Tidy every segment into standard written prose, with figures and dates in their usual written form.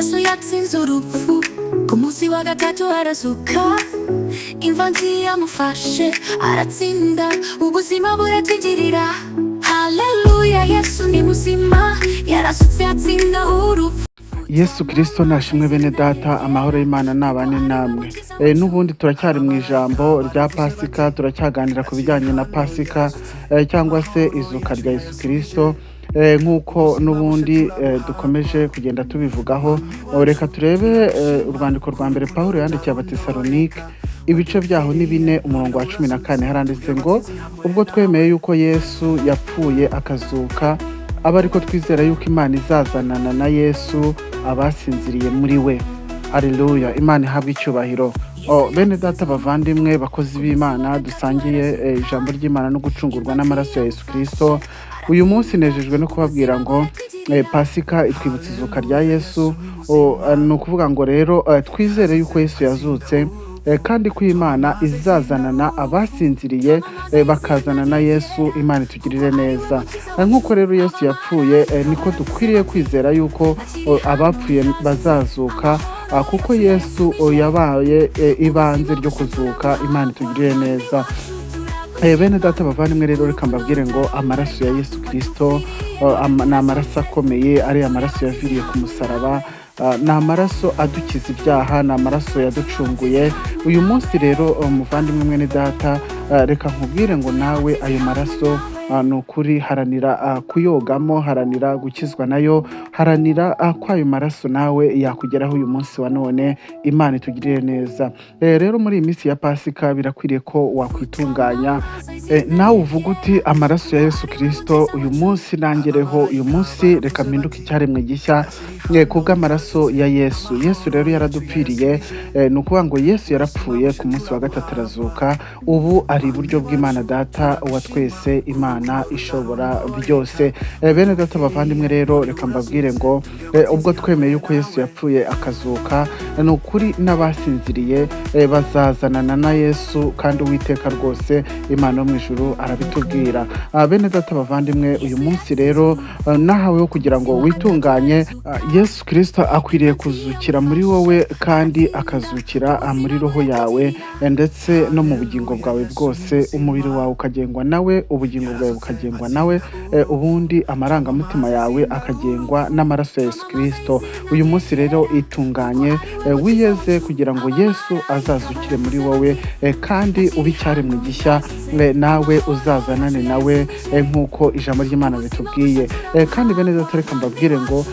Yesu yatsinze urupfu, ku munsi wa gatatu arazuka. Imva ntiyamufashe, aratsinda, ubuzima buratwinjirira. Haleluya, Yesu ni muzima, yarazutse atsinda urupfu. Yesu Kirisito nashimwe. Bene data, amahoro y'Imana nabane namwe. N'ubundi turacyari mu ijambo rya Pasika, turacyaganira ku bijyanye na Pasika cyangwa se izuka rya Yesu Kirisito. Nk'uko n'ubundi dukomeje kugenda tubivugaho, reka turebe urwandiko rwa mbere Pawulo yandikiye Abatesalonike, ibice byaho ni 4, umurongo wa 14. Haranditse ngo: "Ubwo twemeye yuko Yesu yapfuye akazuka, aba ariko twizera yuko Imana izazanana na Yesu abasinziriye muri we." Haleluya, Imana ihabwa icyubahiro. Oh, bene data bavandimwe, bakozi b'Imana dusangiye ijambo ry'Imana no gucungurwa n'amaraso ya Yesu Kirisito, uyu munsi nejejwe no kubabwira ngo Pasika itwibutsa izuka rya Yesu. Oh, ni ukuvuga ngo rero twizere yuko Yesu yazutse kandi ko Imana izazanana abasinziriye bakazana na Yesu. Imana itugirire neza. Nk'uko rero Yesu yapfuye, niko dukwiriye kwizera yuko abapfuye bazazuka, kuko Yesu yabaye ibanze ryo kuzuka. Imana itugirire neza. Bene data bavandimwe, rero reka mbabwire ngo amaraso ya Yesu Kirisito ni amaraso akomeye, ari amaraso yaviriye ku musaraba. Ni amaraso adukiza ibyaha, ni amaraso yaducunguye. Uyu munsi rero, muvandimwe mwene data, reka nkubwire ngo nawe ayo maraso, ni ukuri haranira kuyogamo, haranira gukizwa nayo, haranira ko ayo maraso nawe yakugeraho uyu munsi wa none. Imana itugirire neza. Rero muri iyi minsi ya Pasika birakwiriye ko wakwitunganya, nawe uvuga uti: "Amaraso ya Yesu Kirisito uyu munsi nangereho, uyu munsi reka mpinduke icyaremwe gishya kubw'amaraso ya Yesu." Yesu rero yaradupfiriye. Ni ukuvuga ngo Yesu yarapfuye, ku munsi wa gatatu arazuka, ubu ari iburyo bw'Imana Data wa twese, Imana ishobora byose. Bene data bavandimwe, rero reka mbabwire ngo ubwo twemeye yuko Yesu yapfuye akazuka, ni ukuri n'abasinziriye bazazanana na Yesu, kandi Uwiteka rwose Imana yo mu ijuru arabitubwira. Bene data bavandimwe, uyu munsi rero nahaweho kugira ngo witunganye. Yesu Kirisito akwiriye kuzukira muri wowe kandi akazukira muri roho yawe ndetse no mu bugingo bwawe bwose. Umubiri wawe ukagengwa nawe, ubugingo bwawe bukagengwa nawe, ubundi amarangamutima yawe akagengwa n'amaraso ya Yesu Kirisito. Uyu munsi rero itunganye, wiyeze kugira ngo Yesu azazukire muri wowe kandi ube icyaremwe gishya, nawe uzazanane nawe nk'uko ijambo ry'Imana ritubwiye. Kandi bene data, reka mbabwire ngo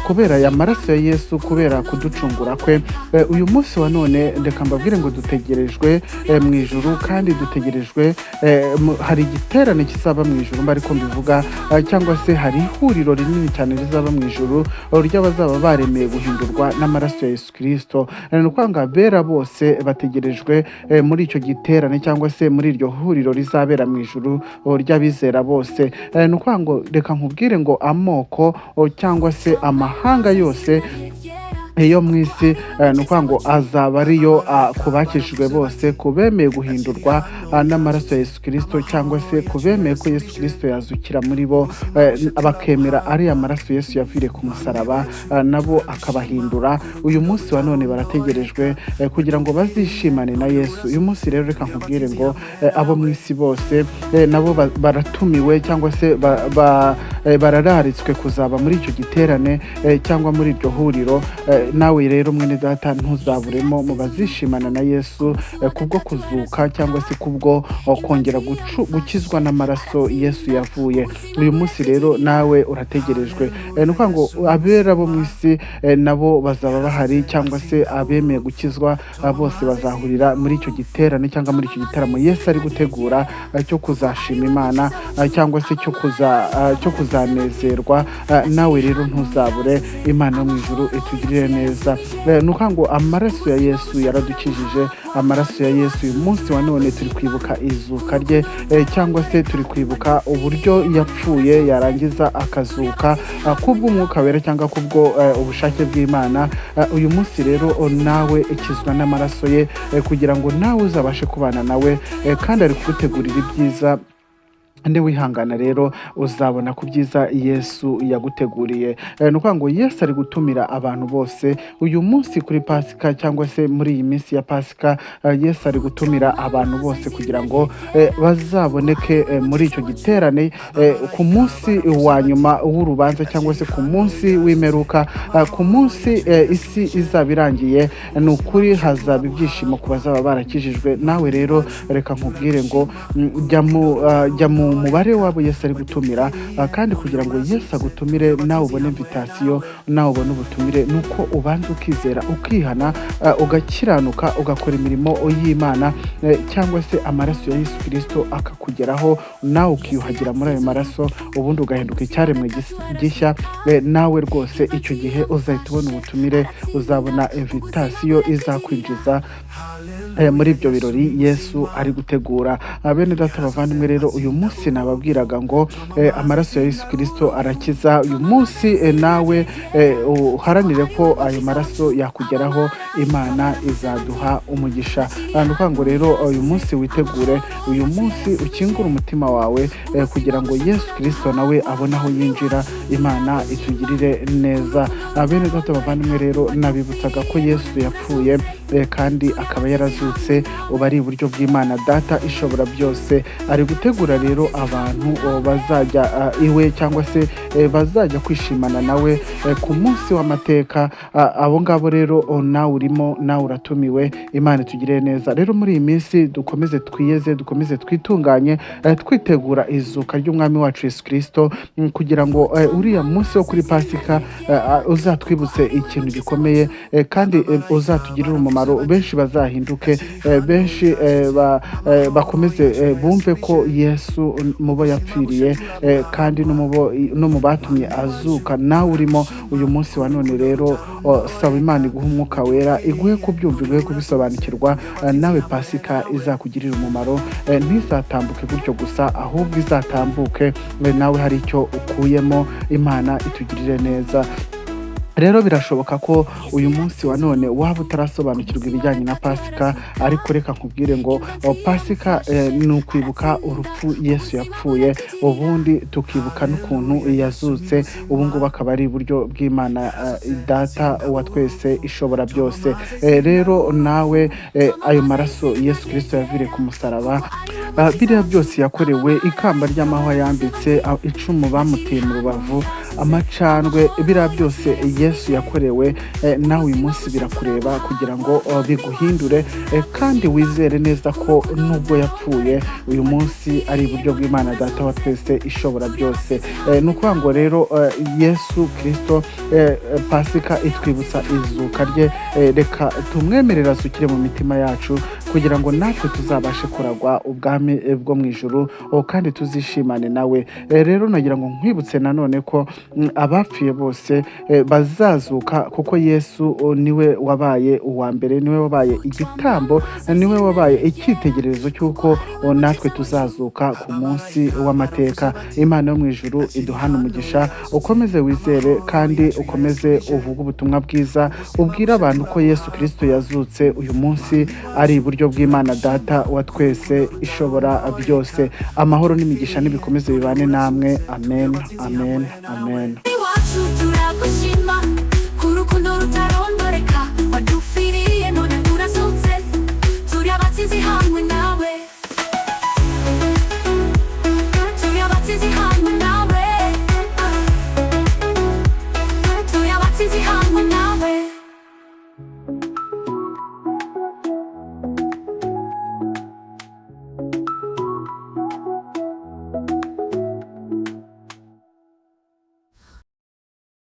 kubera aya maraso ya Yesu, kubera kuducungura kwe, uyu munsi wa none reka mbabwire ngo dutegerejwe mu ijuru, kandi dutegerejwe hari igiterane kizaba mu ijuru, mba ariko mbivuga, cyangwa se hari ihuriro rinini cyane rizaba mu ijuru ry'abazaba baremeye guhindurwa n'amaraso ya Yesu Kirisito. Ni ukuvuga ngo abera bose bategerejwe muri icyo giterane cyangwa se muri iryo huriro rizabera mu ijuru ry'abizera bose. Ni ukuvuga ngo reka nkubwire ngo amoko cyangwa se amahanga yose yo mu isi, ni ukuvuga ngo azaba ariyo ku bakijijwe bose, ku bemeye guhindurwa n'amaraso ya Yesu Kirisito, cyangwa se ku bemeye ko Yesu Kirisito yazukira muri bo, bakemera ariya maraso Yesu yaviriye ku musaraba, nabo akabahindura. Uyu munsi wa none barategerejwe kugira ngo bazishimane na Yesu. Uyu munsi rero reka nkubwire ngo abo mu isi bose nabo baratumiwe cyangwa se barararitswe kuzaba muri icyo giterane cyangwa muri iryo huriro. Nawe rero mwene data, ntuzaburemo mu bazishimana na Yesu kubwo kuzuka cyangwa se kubwo kongera gukizwa n'amaraso Yesu yavuye. Uyu munsi rero nawe urategerejwe. Ni ukuvuga ngo abera bo mu isi nabo bazaba bahari, cyangwa se abemeye gukizwa bose bazahurira muri icyo giterane cyangwa muri icyo gitaramo Yesu ari gutegura cyo kuzashima Imana cyangwa se cyo kuzanezerwa. Nawe rero ntuzabure. Imana yo mu ijuru itugirire neza. Ni ukuvuga ngo amaraso ya Yesu yaradukijije. Amaraso ya Yesu, uyu munsi wa none turi kwibuka izuka rye cyangwa se turi kwibuka uburyo yapfuye yarangiza akazuka kubw'Umwuka Wera cyangwa kubwo ubushake bw'Imana. Uyu munsi rero nawe ikizwa n'amaraso ye kugira ngo nawe uzabashe kubana nawe, kandi ari kugutegurira ibyiza. Niwihangana rero uzabona ku byiza Yesu yaguteguriye. Ni ukuvuga ngo Yesu ari gutumira abantu bose uyu munsi kuri Pasika, cyangwa se muri iyi minsi ya Pasika. Yesu ari gutumira abantu bose kugira ngo bazaboneke muri icyo giterane ku munsi wa nyuma w'urubanza, cyangwa se ku munsi w'imperuka, ku munsi isi izaba irangiye. Ni ukuri hazaba ibyishimo ku bazaba barakijijwe. Nawe rero reka nkubwire ngo jya mu mubare w'abo Yesu ari gutumira. Kandi kugira ngo Yesu agutumire nawe ubone invitation, nawe ubone ubutumire, ni uko ubanza ukizera, ukihana, ugakiranuka, ugakora imirimo y'Imana, cyangwa se amaraso ya Yesu Kirisito akakugeraho, nawe ukiyuhagira muri ayo maraso, ubundi ugahinduka icyaremwe gishya. Nawe rwose icyo gihe uzahita ubona ubutumire, uzabona invitation izakwinjiza muri ibyo birori Yesu ari gutegura. Bene data bavandimwe, rero uyu munsi nababwiraga ngo amaraso ya Yesu Kirisito arakiza. Uyu munsi nawe uharanire ko ayo maraso yakugeraho, Imana izaduha umugisha. Ni ukuvuga ngo rero uyu munsi witegure, uyu munsi ukingure umutima wawe kugira ngo Yesu Kirisito nawe abone aho yinjira. Imana itugirire neza. Bene data bavandimwe, rero nabibutsaga ko Yesu yapfuye kandi akaba yarazutse, ubu ari iburyo bw'Imana Data ishobora byose. Ari gutegura rero abantu bazajya iwe, cyangwa se bazajya kwishimana nawe ku munsi w'amateka. Abo ngabo rero nawe urimo, nawe uratumiwe. Imana itugirire neza. Rero muri iyi minsi dukomeze twiyeze, dukomeze twitunganye, twitegura izuka ry'Umwami wacu Yesu Kirisito, kugira ngo uriya munsi wo kuri Pasika uzatwibutse ikintu gikomeye kandi uzatugirire umumaro. Benshi bazahinduke, benshi bakomeze bumve ko Yesu mu bo yapfiriye kandi no mu batumye azuka nawe urimo. Uyu munsi wa none rero saba Imana iguhe Umwuka Wera, iguhe kubyumva, iguhe kubisobanukirwa, nawe Pasika izakugirira umumaro, ntizatambuke gutyo gusa, ahubwo izatambuke nawe hari icyo ukuyemo. Imana itugirire neza. Rero birashoboka ko uyu munsi wa none waba utarasobanukirwa ibijyanye na Pasika, ariko reka nkubwire ngo Pasika ni ukwibuka urupfu Yesu yapfuye, ubundi tukibuka n'ukuntu yazutse, ubu ngubu akaba ari iburyo bw'Imana Data wa twese ishobora byose. Rero nawe ayo maraso Yesu Kirisito yaviriye ku musaraba, biriya byose yakorewe, ikamba ry'amahwa yambitse, icumu bamuteye mu rubavu, amacandwe, biriya byose Yesu yakorewe, nawe uyu munsi birakureba kugira ngo biguhindure, kandi wizere neza ko nubwo yapfuye, uyu munsi ari iburyo bw'Imana Data wa twese ishobora byose. Ni ukuvuga ngo rero Yesu Kirisito, Pasika itwibutsa izuka rye. Reka tumwemerere azukire mu mitima yacu kugira ngo natwe tuzabashe kuragwa ubwami bwo mu ijuru, kandi tuzishimane nawe. Rero nagira ngo nkwibutse nanone ko abapfuye bose bazazuka, kuko Yesu niwe wabaye uwa mbere, niwe wabaye igitambo, niwe wabaye icyitegererezo cy'uko natwe tuzazuka ku munsi w'amateka. Imana yo mu ijuru iduhane umugisha. Ukomeze wizere kandi ukomeze uvuge ubutumwa bwiza, ubwire abantu ko Yesu Kirisito yazutse, uyu munsi ari iburyo bw'Imana Data wa twese ishobora byose. Amahoro n'imigisha nibikomeze bibane namwe. Amen, amen, amen. Iwacu turagushima ku rukundo rutarondoreka wadupfiriye.